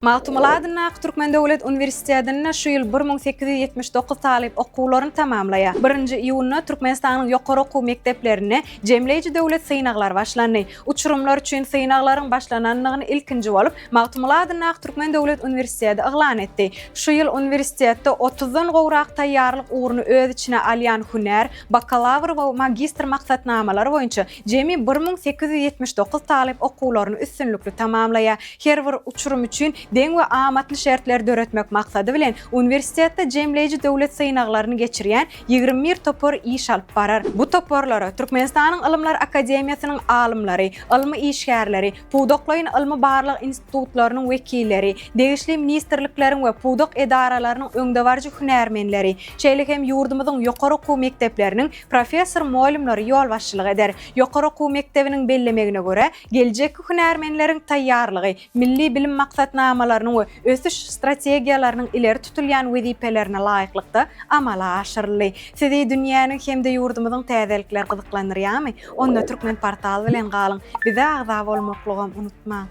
Magtymguly adyndaky Türkmen döwlet uniwersitetinde şu ýyl 1879 talyp okuwlaryny tamamlaýar. Birinji iýunda Türkmenistanyň ýokary okuw mekdeplerinde jemleýji döwlet synaglary başlandy. Uçurymlar üçin synaglaryň başlanandygyny ilkinji bolup, Magtymguly adyndaky Türkmen döwlet uniwersiteti yglan etdi. Şu ýyl uniwersitetde otuzdan gowrak taýýarlyk ugruny öz içine alýan hünär, bakalawr we magistr maksatnamalary boýunça jemi 1879 talyp okuwlaryny üstünlikli tamamlaýar. Her bir uçurym üçin deň we amatly şertleri döretmek maksady bilen, uniwersitetde jemleýji döwlet synaglaryny geçirýän 21 topar iş alyp barar. Bu toparlara Türkmenistanyň Ylymlar akademiýasynyň alymlary, ylmy işgärleri, pudaklaýyn ylmy-barlag institutlarynyň wekilleri, degişli ministrlikleriň we pudak edaralarynyň öňdebaryjy hünärmenleri, şeýle hem ýurdumyzyň ýokary okuw mekdepleriniň professor-mugallymlary ýolbaşçylyk eder. Ýokary okuw mekdebiniň bellemegine görä, Geljekki hünärmenleriň taýýarlygy milli bilim maksatnamalarynyň we ösüş strategiýalarynyň ileri tutulýan wezipelerine laýyklykda amala aşyryldy. Sizi dünýäniň hem-de ýurdumyzyň täzelikleri gyzyklandyrýarmy? Onda Türkmenportal bilen galyň! Bize agza bolmaklygam unutmaň!